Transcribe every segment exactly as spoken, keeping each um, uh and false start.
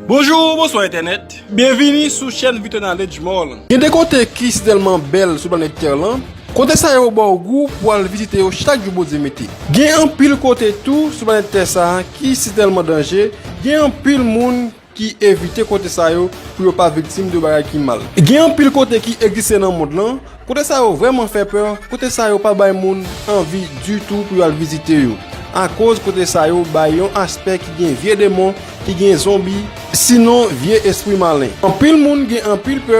Bonjou, bonswa entènèt. Byenvini sou chèn Vito Knowledge Mall. Gen de kote ki sitèlman bèl sou planèt tè lan. Kote sa yo ba w gou pou al vizite yo chak jou Bondye mete. Gen anpil kote tou sou planèt tè sa a ki sitèlman danje. Gen anpil moun ki evite kote sa yo pou yo pa viktim de bagay ki mal. Gen anpil kote ki egziste nan mond lan, kote sa yo vrèman fè pè, kote sa yo pa bay moun anvi ditou pou yo al vizite yo. Akoz kote sa yo bay yon aspè ki gen vye demon, ki gen zonbi, sinon vye espri malen. Anpil moun gen anpil pè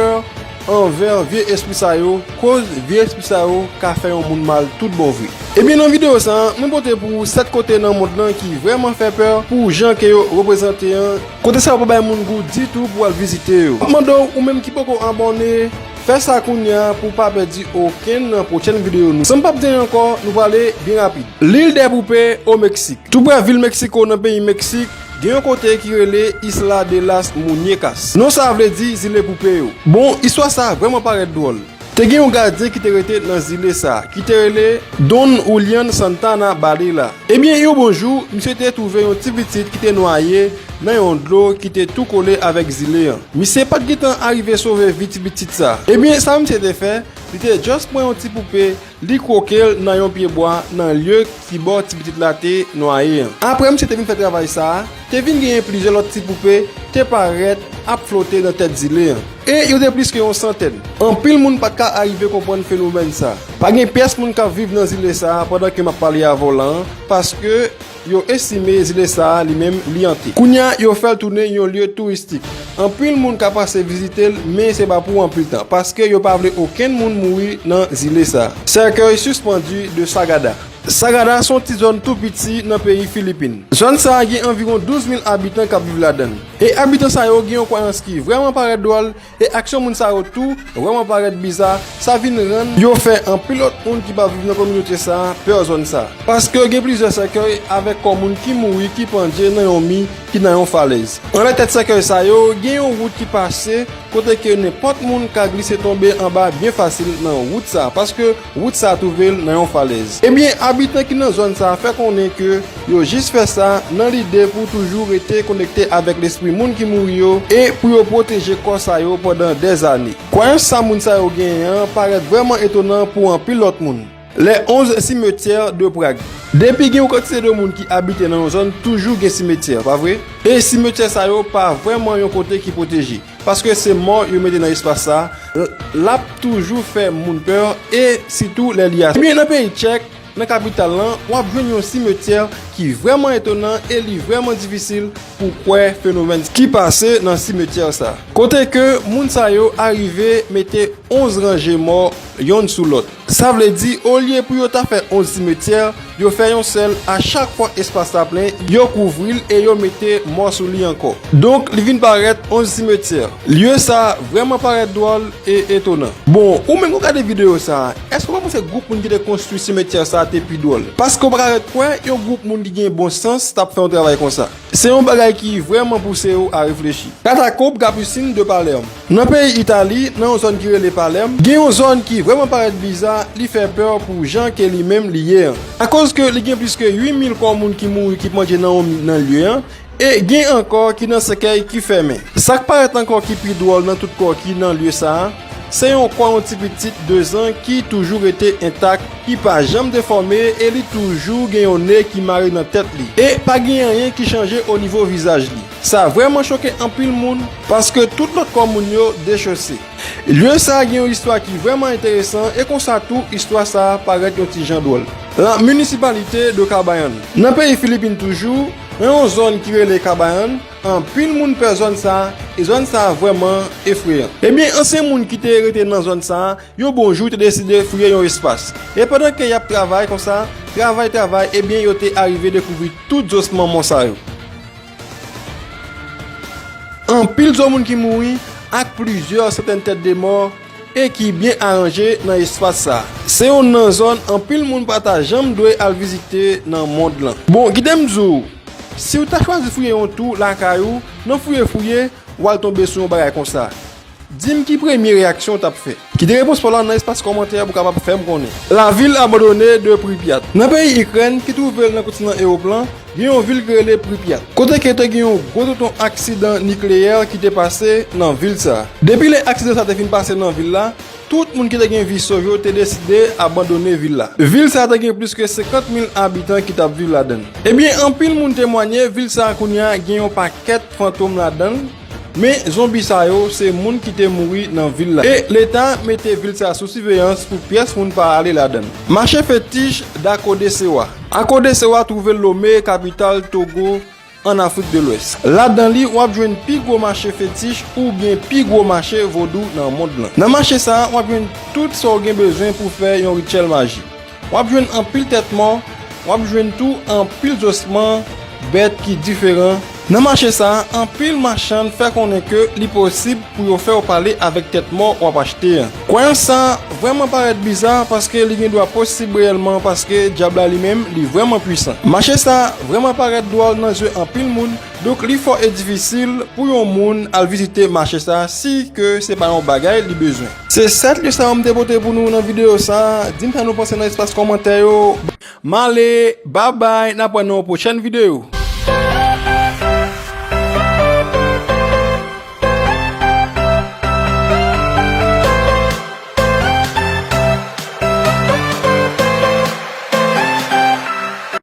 anvè vye espri sa yo, koz vye espri sa yo ka fè yon moun mal tout bon vre. Ebyen, nan videyo sa a, mwen pote pou ou sèt kote nan mond lan ki vrèman fè pè pou jan ke yo reprezante an. Kote sa yo pa bay moun gou ditou pou al vizite yo. M ap mande w, ou menm ki poko abòne, fè sa kounye a pou w pa pèdi okenn nan pwochèn videyo nou. San m p ap di anyen ankò, nou prale byen rapid. L'île des Poupées o Meksik. Toupre vil Meksiko nan peyi Meksik, gen yon kote ki rele Isla de las Muñecas. Non sa a vle di zile poupe yo. Bon, istwa sa a vrèman parèt dwòl. Te gen yon gadyen ki te rete nan zile sa a, ki te rele Don Julian Santana Badela. Ebyen, yon bon jou, misye te twouve yon ti pitit ki te nwaye nan yon dlo ki te tou kole avèk zile an. Misye pa t gentan arive sove vi ti pitit sa a. Ebyen, sa misye te fè, li te just pran yon ti poupe, li kwoke l nan yon pye bwa nan lye ki bò ti pitit la te nwaye an. Apre misye te fin fè travay sa a, te vin genyen plizyè lòt ti poupe te parèt ap flote nan tèt zile an. E yo te plis ke yon santèn. Anpil moun pa t ka arive konprann fenomèn sa a. Pa gen pyès moun k ap viv nan zile sa a pandan ke m ap pale avè w la an, paske yo estime zile sa a li menm li ante. Kounye a, yo fè l tounen yon lye touristik. Anpil moun ka pase vizite l, men se pa pou anpil tan, paske yo pa vle okenn moun mouri nan zile sa a. Cercueil suspendu de Sagada. Sagada se yon ti zòn tou piti nan peyi Filipin. Zòn sa a gen anviwon douz mil abitan k ap viv ladan l. E abitan sa yo gen yon kwayans ki vrèman parèt dwòl, e aksyon moun sa yo tou vrèman parèt biza, sa vin rann yo fè anpil lòt moun ki pa viv nan kominote sa a pè zòn sa a. Paske gen plizyè sèkèy avèk kò moun ki mouri ki pandye nan yon mi ki nan yon falèz. Anlè tèt sèkèy sa yo, gen yon wout ki pase kote ke nenpòt moun ka glise tonbe anba byen fasil nan wout sa a, paske wout sa a twouve l nan yon falèz. Ebyen, abitan ki nan zòn sa a fè konnen ke yo jis fè sa nan lide pou toujou rete konekte avèk lespri moun ki mouri yo e pou yo pwoteje kò sa yo pandan dèzane. Kwayans sa moun sa yo genyen an parèt vrèman etonan pou anpil lòt moun. Les onze cimetières de Prague. Depi gen yon kantite de moun ki abite nan yon zòn, toujou gen simetyè, pa vre? E simetyè sa yo pa vrèman yon kote ki pwoteje, paske se mò yo mete nan espas sa a, l ap toujou fè moun pè, e sitou lè li a. Ebyen, nan peyi Tchèk, nan kapital lan, w ap jwenn yon simetyè ki vrèman etonan e li vrèman difisil pou kwè fenomèn ki pase nan simetyè sa a. Kote ke moun sa yo arive mete onz ranje mò yonn sou lòt. Sa vle di, olye pou yo ta fè onz simetyè, yo fè yon sèl, a chak fwa espas la plen, yo kouvri l e yo mete mò sou li ankò. Donk, li vin parèt onz simetyè. Lye sa a vrèman parèt dwòl e etonan. Bon, ou menm k ap gade videyo sa a, èske w pa panse gwoup moun ki te konstwi simetyè sa a te pi dwòl? Paske w pa ka ret kwè yon gwoup moun ki gen bon sans t ap fè yon travay konsa. Se yon bagay ki vrèman pouse w a reflechi. Catacombe Capucine de Palerme. Nan peyi Itali, nan yon zòn ki rele Palèm, gen yon zòn ki vrèman parèt biza, li fè pè pou jan ke li menm li ye an. Akoz ke li gen plis ke uit mil kò moun ki mouri ki pandye nan yon mi nan lye an, e gen ankò ki nan sèkèy ki fèmen. Sa k parèt ankò ki pi dwòl nan tout kò ki nan lye sa a, se yon kò yon ti pitit de zan ki toujou rete entak, ki pa janm defòme e li toujou gen yon ne ki mare nan tèt li. E pa gen anyen ki chanje o nivo vizaj li. Sa vrèman choke anpil moun, paske tout lòt kò moun yo dechose. Lye sa a gen yon istwa ki vrèman enteresan, e konsa tou, istwa sa a parèt yon ti jan dwòl. La Municipalité de Cabañán. Nan peyi Filipin toujou, nan yon zòn ki rele Cabañán, anpil moun pè zòn sa a, e zòn sa a vrèman efreyan. Ebyen, ansyen moun ki te rete nan zòn sa a, yon bon jou te deside fouye yon espas. E pandan ke y ap travay konsa, travay, travay, ebyen, yo te arive dekouvri tout zosman mò sa yo. Anpil zo moun ki mouri ak plizyè santèn tèt de mò e ki byen aranje nan espas sa a. Se youn nan zòn anpil moun pa ta janm dwe al vizite nan mond lan. Bon, kite m di w, si w ta chwazi fouye yon twou lakay ou, nan fouye fouye, w al tonbe sou yon bagay konsa. Di m ki premye reyaksyon w t ap fè. Kite repons pa w la nan espas kòmantè pou w kapab fè m konnen. Lavil abandone de Pripyat. Nan peyi Ikrèn, ki twouve l nan kontinan Ewòp lan, gen yon vil ki rele Pripyat, kote ke te gen yon gwo tonton aksidan nikleyè ki te pase nan vil sa a. Depi lè aksidan sa a te fin pase nan vil la, tout moun ki te gen vi sov yo te deside abandone vil la. Vil sa a te gen plis ke senkant mil abitan ki t ap viv ladan l. Ebyen, anpil moun temwanye vil sa a kounye a gen yon pakèt fantom ladan l, men zonbi sa yo se moun ki te mouri nan vil la. E Leta mete vil sa a sou siveyans pou pyès moun pa ale ladan l. Mache fetich Akodesewa. Akodesewa twouve l Lome, kapital Togo, an Afrik de Lwès. Ladan li, w ap jwenn pi gwo mache fetich oubyen pi gwo mache vodou nan mond lan. Nan mache sa a, w ap jwenn tout sa w gen bezwen pou fè yon rityèl maji. W ap jwenn anpil tèt mò, w ap jwenn tou anpil zosman bèt ki diferan. Nan mache sa a, anpil machann fè konnen ke li posib pou yo fè w pale avèk tèt mò w ap achte an. Kwayans sa a vrèman parèt biza paske li gen dwa posib reyèlman paske dyab la li menm li vrèman pwisan. Mache sa a vrèman parèt dwòl nan zye anpil moun, donk li fò e difisil pou yon moun al vizite mache sa a si ke se pa yon bagay li bezwen. Se sèt lye sa yo m te pote pou nou nan videyo sa a. Di m sa nou panse nan espas kòmantè yo. M ale, babay, n ap wè nan yon pwochèn videyo.